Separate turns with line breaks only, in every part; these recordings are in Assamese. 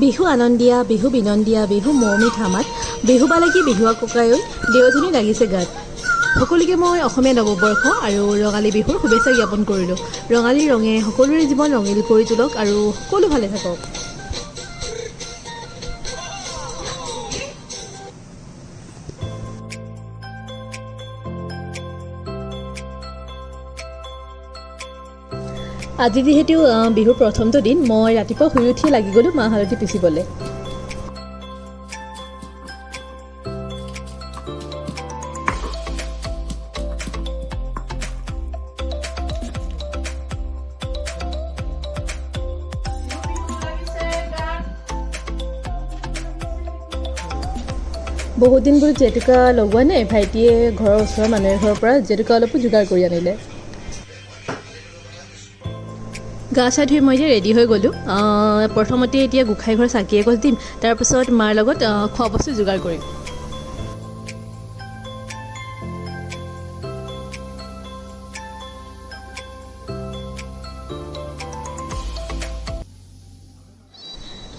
বিহু আনন্দীয়া, বিহু বিনন্দীয়া, বিহু মৌমি থামাত, বিহু বালাগী, বিহুৱা ককাই দেওধনী লাগিছে গাত। সকলোকে মই অসমীয়া নৱবৰ্ষ আৰু ৰঙালী বিহুৰ শুভেচ্ছা জ্ঞাপন কৰিলোঁ। ৰঙালী ৰঙে সকলোৰে জীৱন ৰঙীল কৰি তোলক আৰু সকলো ভালে থাকক। আজি যিহেতু বিহুৰ প্ৰথমটো দিন, মই ৰাতিপুৱা শুই উঠি লাগি গ'লোঁ মাহ হালধি পিচিবলৈ। বহুত দিন বোলো জেতুকা লগোৱা নাই, ভাইটিয়ে ঘৰৰ ওচৰৰ মানুহ এঘৰৰ পৰা জেতুকা অলপো যোগাৰ কৰি আনিলে। গা চা ধুই মই এতিয়া ৰেডি হৈ গ'লোঁ। প্ৰথমতে এতিয়া গোঁসাই ঘৰ চাকি এগছ দিম, তাৰপাছত মাৰ লগত খোৱা বস্তু যোগাৰ কৰিম।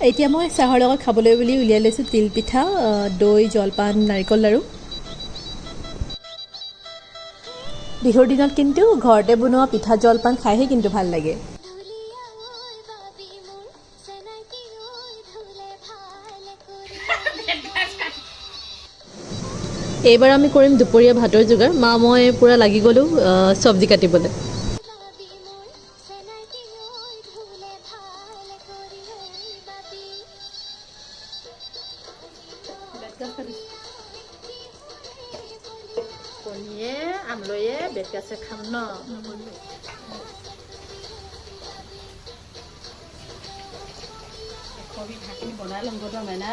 এতিয়া মই চাহৰ লগত খাবলৈ বুলি উলিয়াই লৈছোঁ তিলপিঠা, দৈ, জলপান, নাৰিকল লাড়ু। বিহুৰ দিনত কিন্তু ঘৰতে বনোৱা পিঠা জলপান খাইহে কিন্তু ভাল লাগে। এইবাৰ আমি কৰিম দুপৰীয়া ভাতৰ যোগাৰ। মা মই পূৰা লাগি গ'লোঁ চব্জি কাটিবলৈ।
কণীয়ে আমলৈয়ে বেকাছে খাম ন। শাকখিনি বনাই ল'ম গৈ মেনা।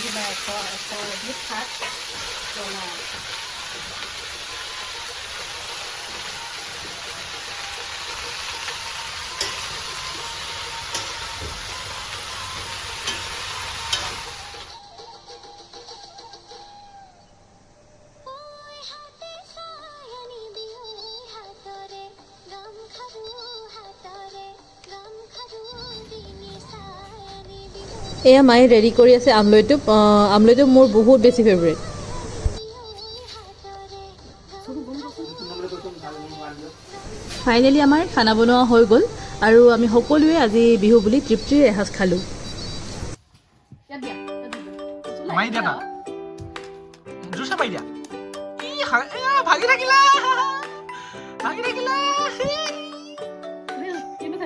কিবা এশ এশ এবিধ শাক বনাই।
এয়া মায়ে ৰেডি কৰি আছে আমলৈটো। আমলৈটো মোৰ বহুত বেছি ফেভৰেট। ফাইনেলি আমাৰ খানা বনোৱা হৈ গ'ল আৰু আমি সকলোৱে আজি বিহু বুলি তৃপ্তিৰে এসাঁজ খালোঁ।
মাৰি দিয়া তাত, জোৰছে মাৰি দিয়া। ই এয়া, ভাগি থাকিলে, ভাগি থাকিলে।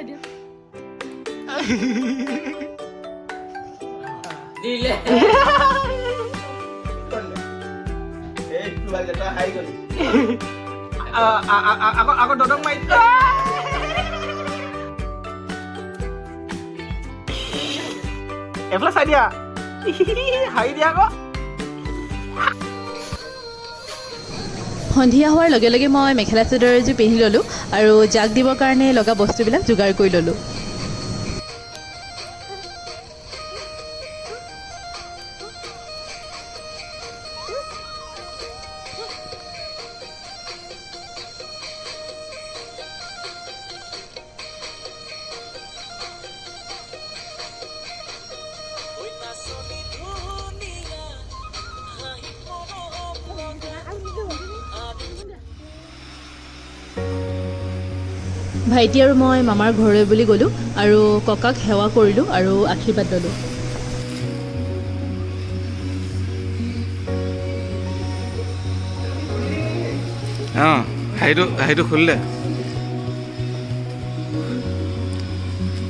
দিয়া।
দিলে।
আকৌ আকৌ দদং মাৰি। এইফালে চাই দিয়া, হাঁহি দিয়া আকৌ।
সন্ধিয়া হোৱাৰ লগে লগে মই মেখেলা চাদৰ এযোৰ পিন্ধি ল'লোঁ আৰু জাক দিবৰ কাৰণে লগা বস্তুবিলাক যোগাৰ কৰি ল'লোঁ। ভাইটি আৰু মই মামাৰ ঘৰলৈ বুলি গ'লোঁ আৰু ককাক সেৱা কৰিলোঁ আৰু আশীৰ্বাদ ল'লোঁ।
অঁ, হেৰিটো হেৰিটো খুলি দে,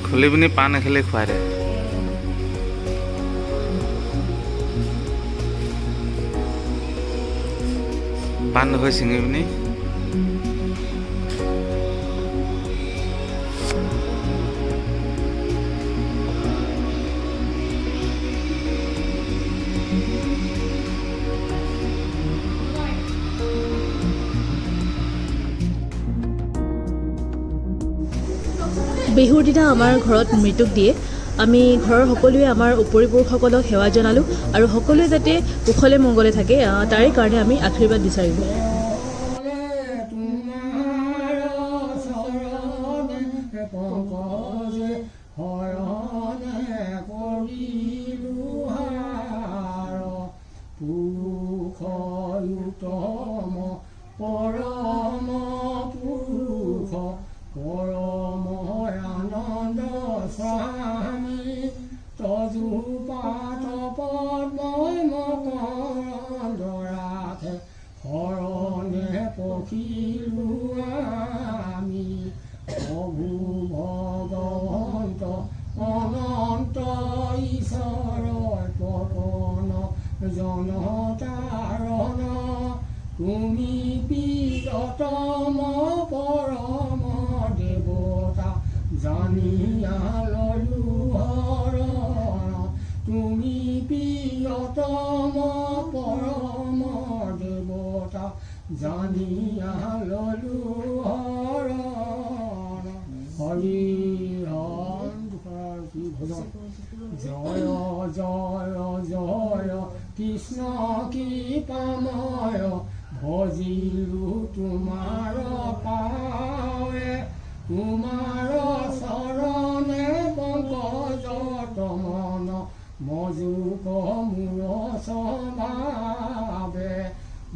খুলি পিনি পাণ এখিলি খুৱাই দে। পাণ দুখৰি ছিঙি পিনি।
বিহুৰ দিনা আমাৰ ঘৰত মৃতুক দিয়ে। আমি ঘৰৰ সকলোৱে আমাৰ উপৰিপুৰুষসকলক সেৱা জনালোঁ আৰু সকলোৱে যাতে কুশলে মংগলে থাকে, তাৰে কাৰণে আমি আশীৰ্বাদ বিচাৰিলোঁ।
তোমাৰ চৰণে পংকজে শৰণে কৰিলো হাৰ। পুৰুষ উত্তম পৰম পুৰুষ পৰম আনন্দ স্বামী, তযু পাদ পদ্মই মকৰন্দ ৰাখে, শৰণে পশিলো আমি। প্ৰভু ভগৱন্ত অনন্ত ঈশ্বৰ, প্ৰপন্ন জনতাৰণ, তুমি প্ৰিয়তম পৰম দেৱতা, জানিয়া ললো শৰণ। তুমি প্ৰিয়তম পৰম দেৱতা, জানিয়া ললো শৰণ। হৰি ভজন। জয় জয় জয় কৃষ্ণ কৃপাময়, ভজিলো তোমাৰ পাৱে। তোমাৰ চৰণে পংকজত মন মজুক মোৰ স্বভাৱে।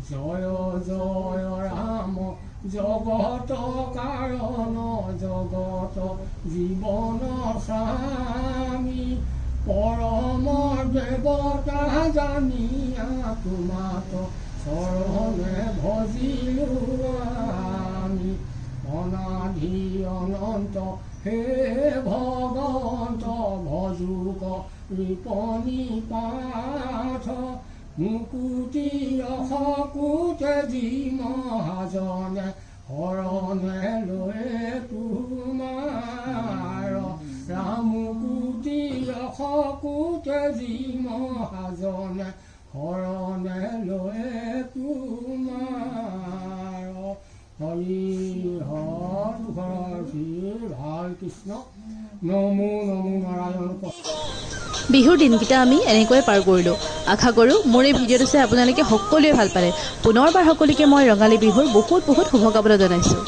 জয় জয় ৰাম জগত কাৰণ, জগত জীৱন স্বামী, পৰম দেৱতা জানিয়া তোমাত চৰণে ভজিলো আমি। অনাদি অনন্ত হে ভগৱন্ত, ভজুক ৰিপনি পাঠ। মুকুতি অশকুতে যি মহাজনে শৰণে লয়ে তোমাৰ। ৰাম মুকুতি অশকুতে যি মহাজনে শৰণে লয়ে তোমাৰ। হৰি হৰ ভাল কৃষ্ণ। নমো নমো নাৰায়ণ।
বিহুৰ দিনকেইটা আমি এনেকৈয়ে পাৰ কৰিলোঁ। আশা কৰোঁ মোৰ এই ভিডিঅ'টো চাই আপোনালোকে সকলোৱে ভাল পালে। পুনৰবাৰ সকলোকে মই ৰঙালী বিহুৰ বহুত বহুত শুভকামনা জনাইছোঁ।